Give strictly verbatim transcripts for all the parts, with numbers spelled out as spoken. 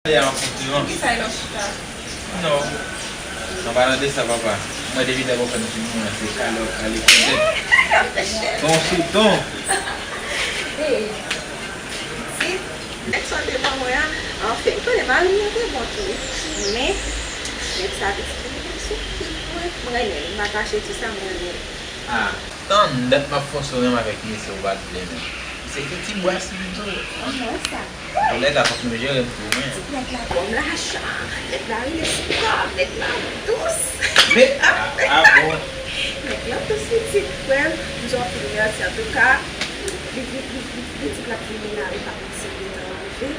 Alè an konpliman. Poukisa e lò chita? Non. An palan de sa, papa. Mwen, depi lè bòfrè m fin mouri, se kale w ap kale pou tèt. Ton sou ton. Hey, pitit, nèg sa te ban mwen an, anfen, m konnen mari m nan te bon tou wi. Men, nèg sa pitit li te sou pik mwen, m renmen l, m pa kache di sa, m renmen l. Ah, tann dat m ap fòse w renmen avèk mesye, ou pa t vle menm. Misye se ti bwas pito. An non sa. Pou lè sa fòk nou jere m tou, men. Ti nèg la ban m lajan, nèg la rele sou kò m, nèg la dous. Men, ah, ah, bon. Nèg la dous pitit, frè m, m di w anpil mèsi antouka. Li, li, li, li, li di l ap vini la, li pa konn si l gentan rive.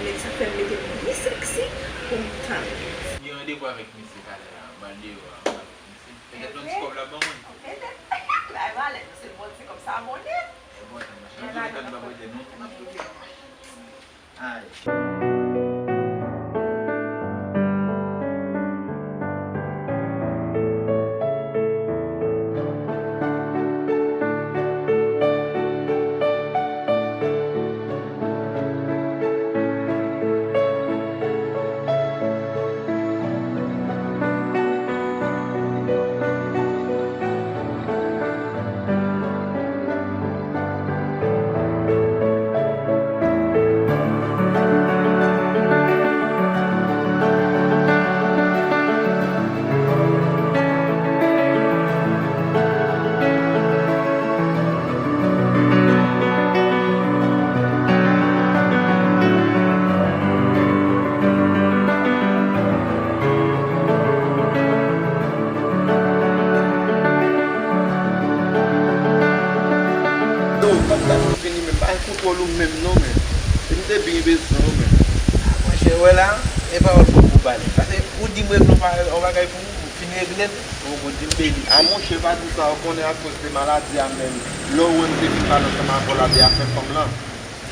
Nèg sa fè m mete m byen sèksi pou m tann. Gen randevou avèk misye talè la, m al deyò a. Petèt yon ti kòb l ap ban mwen. Petèt. Bay malèt, se bon ti kòb sa monnen. Enpòtan, machin. An tou lè ka, nou pa prete non. N ap tou gen yon machin. Ay. Yo, pap gate fini menm, pa gen kontwòl ou menm non, men. E m te byen bezwen w, men. Ah, monchè, wè la, e pawòl bon pou pale. Paske ou di m regle yon bagay pou ou, ou fin regle l, ou konn di m beni. Ah, monchè, pa di sa, ou konnen akoz de maladi a menm. Lè w wè m te vin pale ansanm avè w la de afè fanm lan.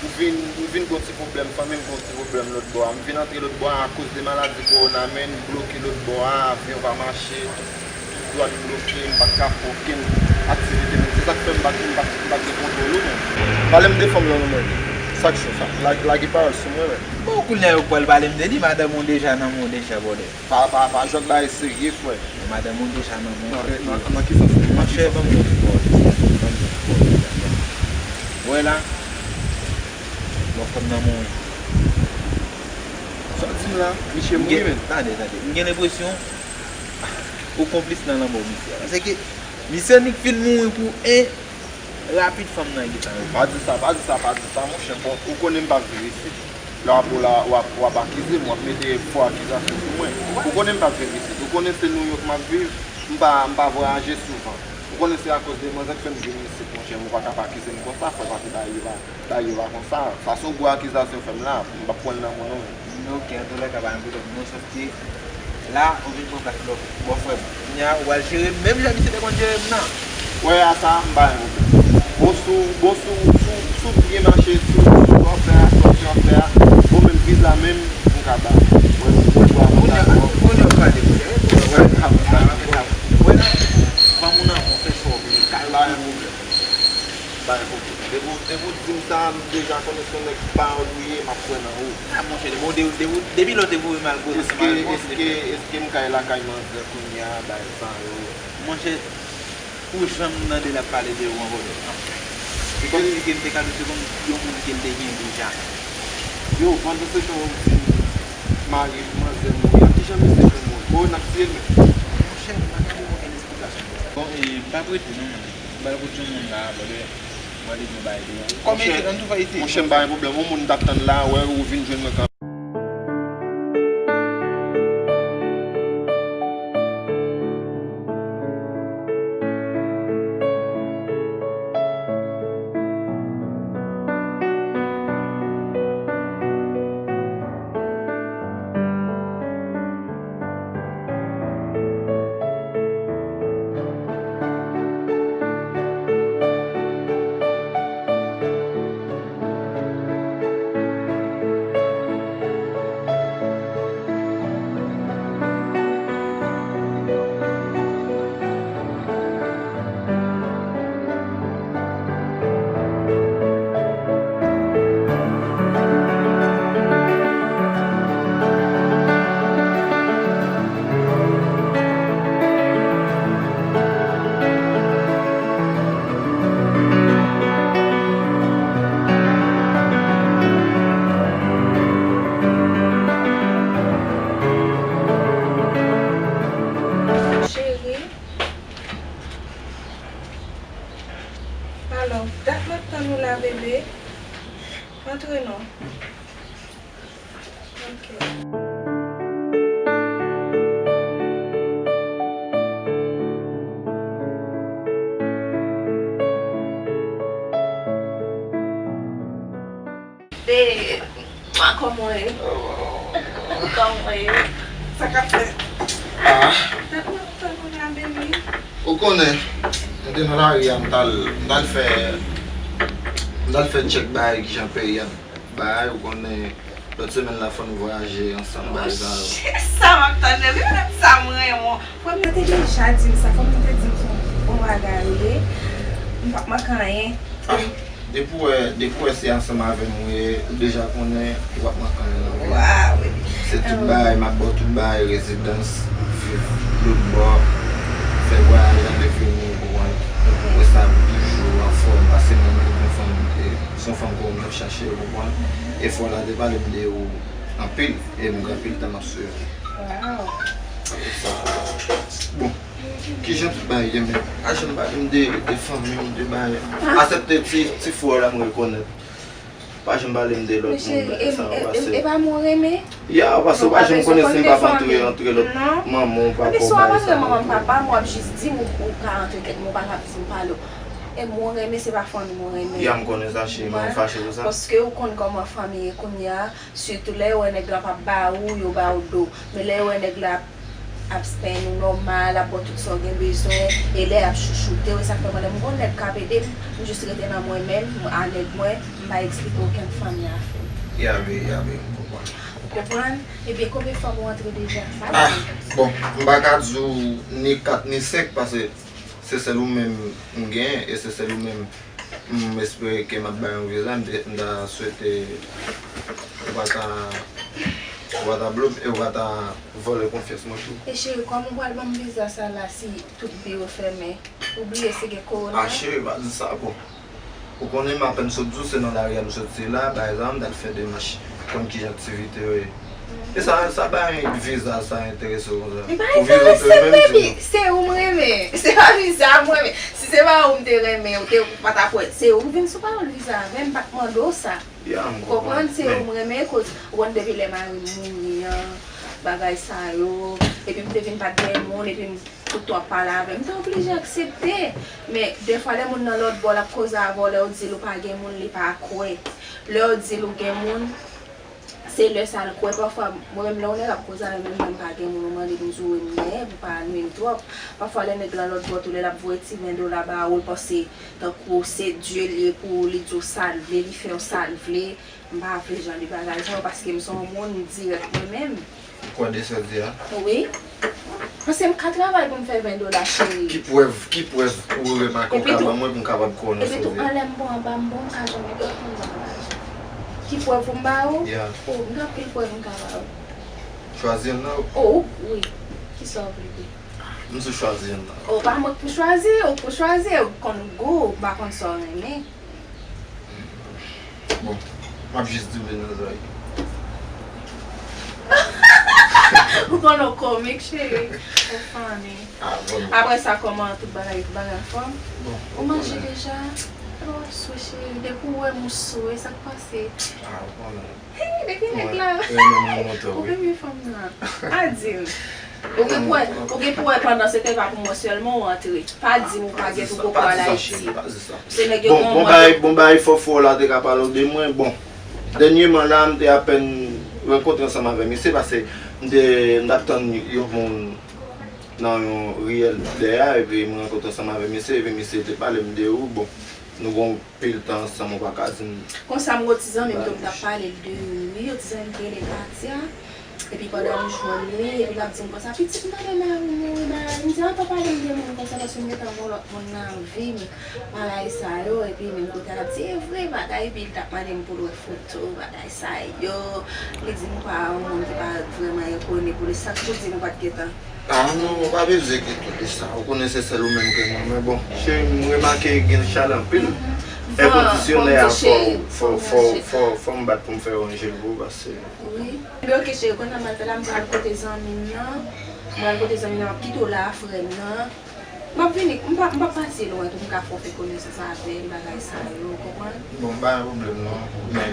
M vin, m vin gon ti pwoblèm, fanmi m gon ti pwoblèm lòt bò a. M vin antre lòt bò a akoz de maladi kowona, men m bloke lòt bò a, avyon pa mache, tout dwàn bloke, m pa t ka fè okenn aktivite, men se sa k fè m pa t, m pa t, m pa t gen kontwòl ou, men. Pale m de fanm lan non, men. Sa k cho sa? Lage, lage pawòl sou mwen, men. Bon, kounye a yo pral pale m de li, madanm ou deja nan men w deja, brother. Pa, pa, pa jòk bagay serye, frè. Madanm ou deja nan men w. Nan, nan, nan ki sans? Monchè, ban m yon ti pawòl, ban m yon ti pawòl. Wè la, bòfrè m nan mouri. Sa w di m la, misye mouri, men. Tande, tande. M gen lenpresyon ou konplis nan lanmò misye a. Paske misye annik fin mouri pou en rapid fanm nan gentan. Pa di sa, pa di sa, pa di sa, monchè. Bon, ou konnen m p ap viv isit. Lè w ap, w ap, w ap, w ap akize m, w ap mete fo akizasyon sou mwen. Ou konnen m p ap viv isit. Ou konnen se Nouyòk m ap viv, m pa, m pa vwayaje souvan. Ou konnen se akoz de manzè k fè m vin isit, monchè, men ou pa ka pa akize m konsa, frè, paske bagay yo pa, bagay yo pa konsa. Sa se yon gwo akizasyon w fè m la, m p ap pran l nan men w non. Ok, antoulèka, pa gen pwoblèm non, sòf ke la, ou vin pran plas bò, bòfrè m. Kounye a, ou pral jere m menm jan misye te konn jere m nan. Wè, a sa, m pa gen pwoblèm. Bon, si w, bon, si w, si w, si w byen mache, si w, si w ap fè a, si w ap fè a, bon, menm viza menm, m ka ba. Wè, m wè, wè, kounye a, kounye a, w pale, kounye a, wè, wè, wè, wè, fanm ou nan men w, fè sa w vle, kay ou, pa gen pwoblèm. Pa gen pwoblèm. Depi w, depi w di m sa, m deja konnen se yon nèg pawòl ou ye, m ap kwè nan ou. Ah, monchè, depi w, depi w, depi lè w te voye m al koze ansanm avèk manzè. Èske, èske, èske m kay lakay manzè kounye a, bay sa yo? Monchè, ou janm tande l ap pale de ou ankò, non? Se kòmsi ke m te ka di se kòm yon moun ke l te gen deja. Yo, pandan se tan w di m mari manzè mouri, a kijan misye fè mouri? Bon, n ap tiye l menm. Monchè, m pa ka ba w okenn esplikasyon. Bon, e, m p ap rete non, mwen. M pral kot yon moun la, brother. Mande m yon bagay deja. Kòm ete, ann tou fè ete. Monchè, m pa gen pwoblèm. Yon moun m t ap tann la, wè ou vin jwenn mwen kanmenm. Babe, mwen kòman w ye? Kòman w ye? Sa k ap fèt? Ah. Tèt mwen fè mwen la, baby. Ou konnen, mwen te nan lari a, m t al, m t al fè, m t al fè tchèk bagay kijan peyi a bay, ou konnen, lòt semèn la fò n vwayaje ansanm, bagay sa yo. Oh, shit, sa m ap tann, wi, mèt sa m renmen. Frè m nan te deja di m sa, frè m nan te di m se yon bon bagay li ye. M p ap manke anyen. Ah, depi w wè, depi w wè se ansanm avè m ou ye, ou deja konnen ou p ap manke anyen nan vi a. Waw, baby. Se tout bagay, m ap ba w tout bagay, rezidans, viv lòt bò, fè vwayaj ale vini, ou konprann. Ou rete toujou anfòm, paske mwen menm, se yon fanm, e, se yon fanm ke m t ap chache, ou konprann. E frè w la te pale m de ou anpil, e m gen anpil tan m ap swiv ou. Waw. Bon, kijan tout bagay ye menm? Pa janm pale m de, de fanmi w, de bagay. Ah. Aksepte ti, ti frè w la m rekonèt. Pa janm pale m de lòt moun, bagay sa yo, paske e pa moun renmen? Ya, paske w pa janm konnen si m p ap antre, antre lòt manman w, papa w, bagay sa yo. Epi si w ap antre manman m, papa m, w ap jis di m ou, ou ka antre kèk moun, w pa ka di m pale w. E moun renmen, se pa fanmi moun renmen. Ya, m konnen sa, cheri, men w fache pou sa? Paske ou konn kòman fanmi ye kounye a. Sitou lè yo wè nèg la p ap ba ou, yo ba ou do. Men lè yo wè nèg la ap, ap spend ou nòmal, ap ba w tout sa w gen bezwen, e lè y ap chouchoute w, e sa k fè mwen, lè m gon nèg k ap ede m, m jis rete nan mwen menm, m a nèg mwen, m pa eksplike okenn fanmi afè m. Ya, wi, ya, wi, m konprann. Ou konprann? Ebyen, konbyen fwa m ou antre deja? Pa di. Ah, bon, m pa ka di w ni kat ni senk, paske se sèl ou menm m genyen, e se sèl ou menm M espere ke m ap bay yon viza, m te, m ta swete ou pa ta, ou pa ta blo m e ou pa ta vòlè konfyans mwen tou. E cheri, kòman ou pral ban m viza sa la si tout bi yo fèmen? Ou bliye se gen kowona? Ah, cheri, pa di sa, bon. Ou konnen m apèn sot di w se nan lari a m soti la, pa egzanp, m t al fè demach, konn kijan aktivite yo ye. E sa, sa bay viza, sa enterese w konsa? Li pa enterese m, baby. Se ou m renmen. Se pa viza m renmen. Si se pa ou m te renmen, ou te, ou pa t ap wè. Se ou m vin sou pawòl viza avè m, m pa t mande w sa. Ya, m konprann. Ou konprann, se ou m renmen, koz ou konn depi lè mari m mouri an, bagay sa yo. Epi m te vin pa t gen moun, epi m, tout tan w ap pale avè m, m te oblije aksepte. Men, defwa, lè moun nan lòt bò, l ap koze avè w, lè w di l ou pa gen moun, li pa kwè. Lè w di l ou gen moun, se lè sa l kwè. Pafwa, mwen menm, lè yon nèg ap koze avè m, menm lè m pa gen moun, ou mande m di w wi m genyen pou pa nwi m twòp. Pafwa, lè nèg lan lòt bò tou, lè l ap voye ti ven dola ba ou, l panse tankou se Dye l ye pou ou, li di w sa l vle, li fè w sa l vle. M pa vle jan de bagay sa yo, paske m se yon moun dirèk mwen menm. Ou kwè de sa w di a? Wi. Paske m ka travay pou m fè ven dola, cheri. Ki prèv, ki prèv ou remake w ka ban mwen pou m kapab kwè w nan sa w di a? Epi tou, anlè m bon, anba m bon, m ka jwenn nenpòt moun ban m lajan. Ki prèv pou m ba ou? Ya. O, m gen anpil prèv m ka ba ou. Chwazi youn nan yo. O, wi. Kisa w vle di? M sou chwazi youn nan yo. O, pa mwen k pou chwazi, ou k pou chwazi, ou konn gou, ou pa konn sa w renmen. Bon, m ap jis di w vin nan zòrèy. Ou konn ou komik, cheri. Ou funny. Ah, bon. Apre sa, kòman tout bagay, tout bagay anfòm? Bon, ou manje deja? Ou sou, cheri. Depi w wè m ou sou, e sa k pase? Ah, ou konnen. Hey, depi nèg la. Ou renmen fanm nan. Pa di m. Ou gen pou wè, ou gen pou wè pandan se te pa pou mwen sèlman ou antre. Pa di m ou pa gen pou poko al Ayiti. Se nèg yo gon mwen. Bon, bon bagay, bon bagay fò fò la te ka pale w de mwen. Bon, dènyèman la, m te apèn rankontre ansanm avè misye, paske m te, m t ap tann yon moun nan yon riyèl dèyè a, epi m rankontre ansanm avè misye, epi misye te pale m de ou. Bon, nou gon pil tan ansanm, ou pa ka di m. Konsa, m gon ti zanmi m tou, m t ap pale l de ou wi, yon ti zanmi m ki rele Katia. Epi pandan m jwenn li, epi l ap di m konsa, pitit, m tande mari m mouri, bagay. M di, a, pa pale m de moun konsa, paske m gentan gon lòt moun nan vi m, bagay sa yo. Epi menm kote a, l ap di, e vre, bagay, epi l t ap mande m pou l wè foto, bagay sa yo. Li di m pa yon moun ki pa vrèman enpone pou li, sa k pou di m ou pa t gentan. Ah non, ou pa bezwen enkyete de sa. Ou konnen se sèl ou menm ke mwen. Men bon, cheri, m remake gen chalè anpil. Èkondisyonè a fò, fò, fò, fò, fò m bat pou m fè yon jel pou ou, paske. Wi. Ebyen, oke, cheri, kounye a m al fè la, m pral kote zanmi m nan. M pral kote zanmi m nan, m ap kite w la, frè m nan. M ap vini, m pa, m p ap pase lwen tou, m ka fè w fè konesans avè l, bagay sa yo, ou konprann? Bon, pa gen pwoblèm non, men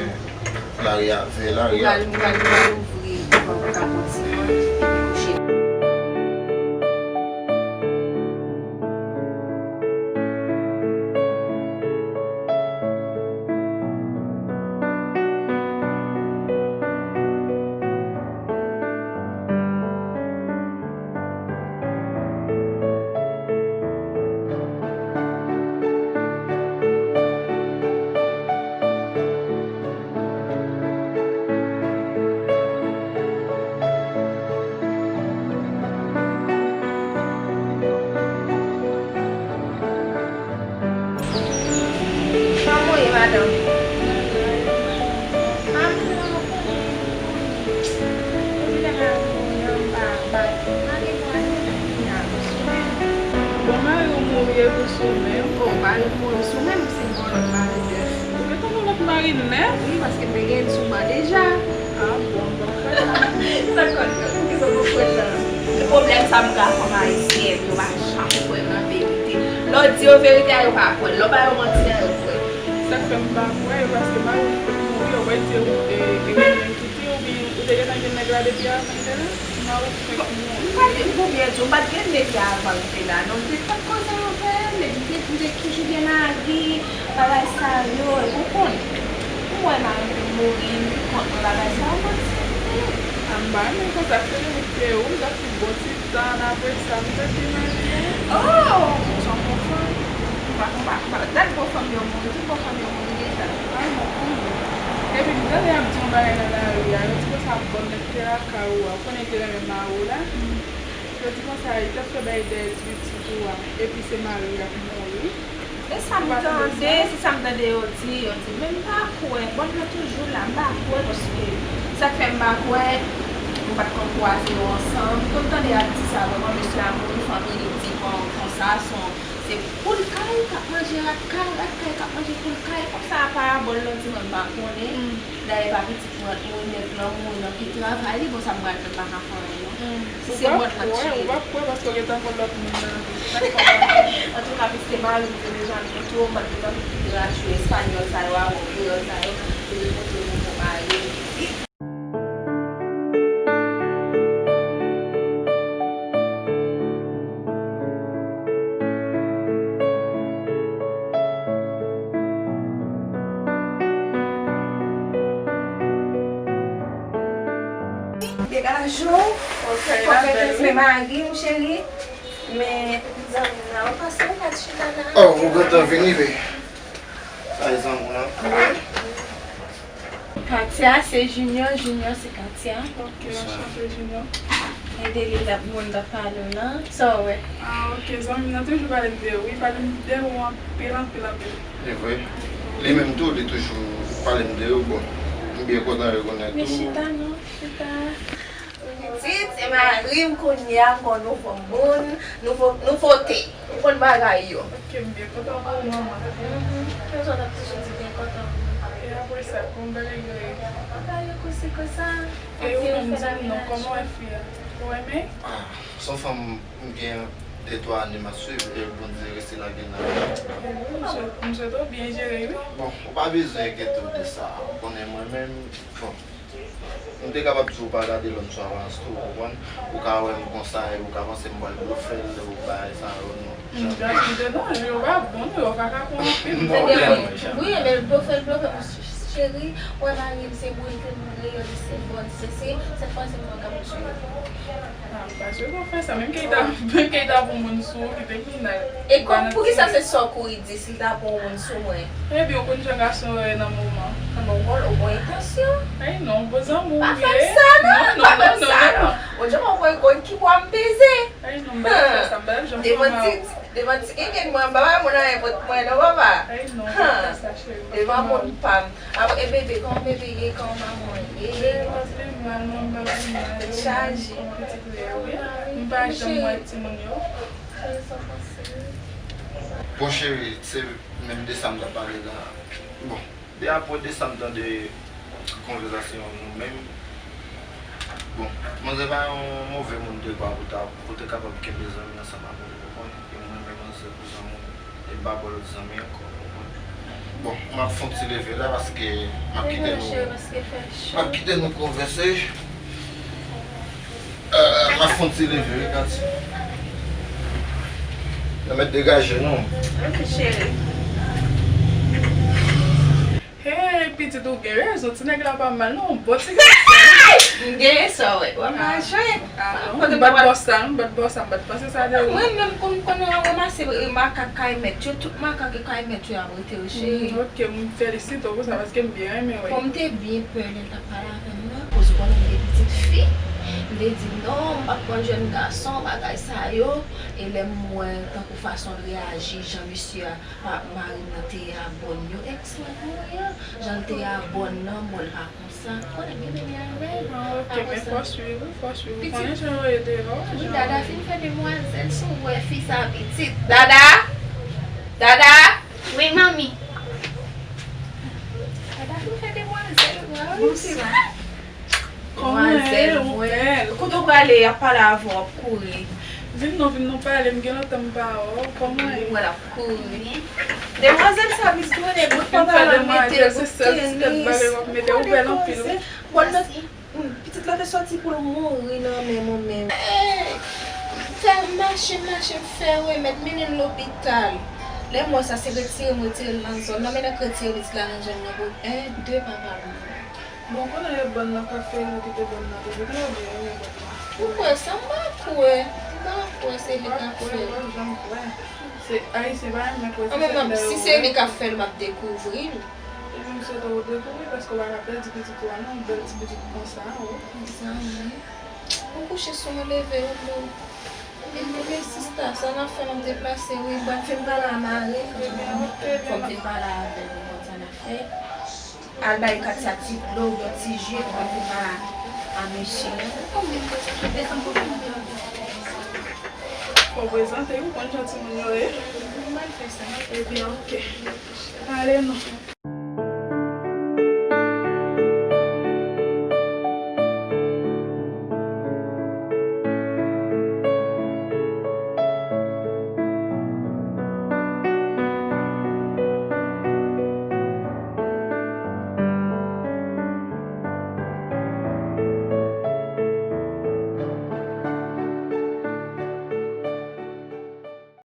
lari a, veye lari a. M pral, m pral, m pral ouvri Bon, mari w mouri epi w sou men m. Oh, mari m mouri sou men m, se bon lòt mari nèf. Ou gentan gen lòt mari nèf? Wi, paske m te gen sou mwen deja. Ah, bon, bon. Sa k fè, poukisa w pa pran tan? Pwoblèm sa m gen ak fanm ayisyèn, yo pa janm kwè m nan verite. Lè w di yo verite a, yo pa kwè. Lè w ba yo manti a, yo kwè. Sa k fè m pa kwè, e paske mari w fèk mouri, yo pa di yo, e, e, Kite w byen, ou te gentan gen nèg la depi avan l te la? Mari w fèk mouri. M pa t, pou byen di w, m pa t gen nèg la avan l te la, non. M te, pa t konn sa yo fè, nèg, m te, m te toujou gen mari, bagay sa yo, e ou konn. M wè mari m te mouri, m te kont mwen bagay sa yo, m pa t sète. A, m pa renmen konsa, se li k te ou, m t ap di bon ti tan, apre sa, m te di mari a. Oh, ou se yon bon fanm. M pa, m pa, m pa, dat bon fanm yo mouri, tout bon fanm yo mouri deja. Ay, mwen konnen. Epi m tande y ap di yon bagay nan lari a, yo di konsa bòn nèg te lakay ou a, ou konnen te renmen mari w la. Yo di konsa, li t ap fè bagay dèyè ti pitit ou a, epi se mari l ap mouri. E sa m tande, se sa m tande yo di, yo di, men m pa kwè, bòn nan toujou la, m pa kwè, paske sa k fè m pa kwè, m pa t konn kwaze yo ansanm. Tou m tande y ap di sa, vrèman, mesye a mouri, fanmi li di, bon, konsa, se yon Se poul kay k ap manje rat kay, rat kay k ap manje poul kay. Kòm sa a parabòl lan di mwen m pa konnen. Dayè pa pitit mwen mouri, nèg lan mouri nan pye travay li, bon sa m pral fè m pa ka fè anyen non. Si se mòd lan tiye li. Ou p ap kwè paske w gentan konn lòt moun nan vi. Antouka piske mari m te deja nan tou, m pa t gentan kite rache espanyòl sa yo avè kreyòl sa yo, pou yo montre nouvo mari yo. Degaje w. Ok, fò fè respè mari w, cheri. Men zanmi m nan, ou pase, ou pa t chita la. Oh, ou gentan vini, ve. Sa e zanmi w lan? Wi. Katia, se Junior, Junior, se Katia. Ok, anchante, Junior. Ede li, l ap moun t ap pale w lan. Sa w wè? Ah, ok, zanmi m nan toujou pale m de ou. Wi, pale m de ou anpil, anpil, anpil. E vre. Li menm tou, li toujou pale m de ou. Bon, m byen kontan rekonèt ou. Men chita non, chita. Pitit, se mari m kounye a, m gon nouvo moun, nouvo, nouvote. Ou konn bagay yo. Ok, m byen kontan pou ou, manman. Mhm. Kèm sa w t ap toujou di byen kontan pou ou? E apre sa, kòman bagay yo ye? Bagay yo kosi konsa. E ou menm, di m non, kòman w wè fi a? Ou renmen? Ah, se yon fanm m gen de twa ane m ap swiv, e Bondye resi lage l nan men m. E wi, m swete, m swete w byen jere, wi. Bon, ou pa bezwen enkyete w de sa. Ou konnen mwen menm, bon, M te kapab di w pa gade lòm sou aparans tou, ou konprann? Ou ka wè m konsa e ou ka panse m pral blofe l, ou bagay sa yo, non. M te, m te nan jou yo pa bon, yo pa ka pran anpil. Bon, tande, wi, men blofe l, blofe l, cheri, wè mari m se boul ke m reyèl, se bòn, se, se, se franse m wè k ap tye. Ah, m pa swete w fè sa, menm ke l ta, menm ke l ta pran moun sou ou, ki te final. E kòm, poukisa se sa w kouri di, si l ta pran moun sou mwen? Ebyen, ou konn jan gason yo ye nan moman. Nan moman, ou gon entansyon. Ay non, bon zanmi w ye. Pa fè m sa non, non, pa fè m sa non. Bon, jan mwen konn ki bwa m peze. Ay non, m pa fè sa, m pa janm fè mal. Devan ti, devan ti kenken mwen, m pa bay moun anyen kont mwen non, papa. Ay non, pa fè sa, cheri. Devan moun pa m. Apre, e bebe, kòman bebe ye? Kòman manman ye? Bebe pa pi mal, manman pa pi mal. Tèt chaje. Pitit reyèl, wi. M pa janm wè timoun yo. Bon, cheri, se menm de sa m t ap pale la. Bon, de apre de sa m tande konvèsasyon nou menm. Bon, manzè pa yon move moun de kwa pou ta, pou te kapab kenbe zanmi ansanm avè l, ou konprann? E mwen menm manzè pou zanmi w. E m pa ba w lòt zanmi ankò, ou konprann? Bon, m ap fè yon ti leve la paske m ap kite nou, m ap kite nou konvèse. Euh, m ap fè yon ti leve, wi, Katy. Nou mèt degaje nou. Ok, cheri. Hey, pitit, ou gen rezon, ti nèg la pa mal non, bon ti gason. M genyen sa, wè. Wè m pa jwe. Ah non, m pa t bò sa, m pa t bò sa, m pa t panse sa de ou. Mwen menm, kòm m konnen w ranmase makak kay mèt yo, tout makak kay mèt yo ap rete yo, cheri. Mm, ok, m felisite w pou sa, paske m byen renmen w. Bon, m te byen pè lè l t ap pale avè m nan, koz ou konnen m te pitit fi. M te di non, m p ap pran jèn gason, bagay sa yo. E lè m wè tankou fason l reyaji, jan mesye a, pa, mari m nan te abòn yo, èks mwen k mouri an, jan l te abòn nan, bon, l pa konsa. Konnen m gen bebe avè l. Men fò swiv, fò swiv. Ou konnen jan yo ye deyò. Wi, Dada fin fè demwazèl sou wè fi sa pitit. Dada! Dada! Wi, manmi. Dada fin fè demwazèl, wi. Bonswa. Kòman w ye, ou bèl? Kote w prale? Y ap pale avè w, w ap kouri. Vin non, vin non pale, m gen lontan m pa wè w. Kòman w ye? Ou wè l ap kouri. Demwazèl sa vin tounen bout pantalòn, mete bout tenis. Ou bèl anpil, wi. Bon, pitit la te sòti pou l mouri nan men mwen menm. Fè m mache, m mache, m fè remèd, mennen l lopital. Lè m wè sa, se retire m, retire l nan zòn nan, men nan k retire pitit la nan zòn nan pou en, de papa l mouri. Bon, konnen e bòn nan k ap fè l, nou kite bòn nan toujou. Konnen w byen renmen bòn nan. Ou kwè sa? M pa kwè. M pa kwè se li k ap fè l. M pa kwè, m pa janm kwè. Se Ayisyen pa renmen kwè. An menm tan, si se li k ap fè l, m ap dekouvri l. Epi m swete w dekouvri, paske w pa ka pèdi pitit ou a non, bèl ti pitit konsa, wi. Konsa, wi. Ou kouche sou mwen, leve, ou dlo. Ebyen, men sista, sa n ap fè, m ap deplase, wi. Ban m fin pale a mari m. Ebyen, oke, fò m fin pale avè l pou konn sa n ap fè. Al bay Katia ti dlo, yon ti ji, epi ban m fin pale a mesye a. Fò w prezante, wi, konn jan timoun yo ye. M al fè sa. Ebyen, oke. Ale non.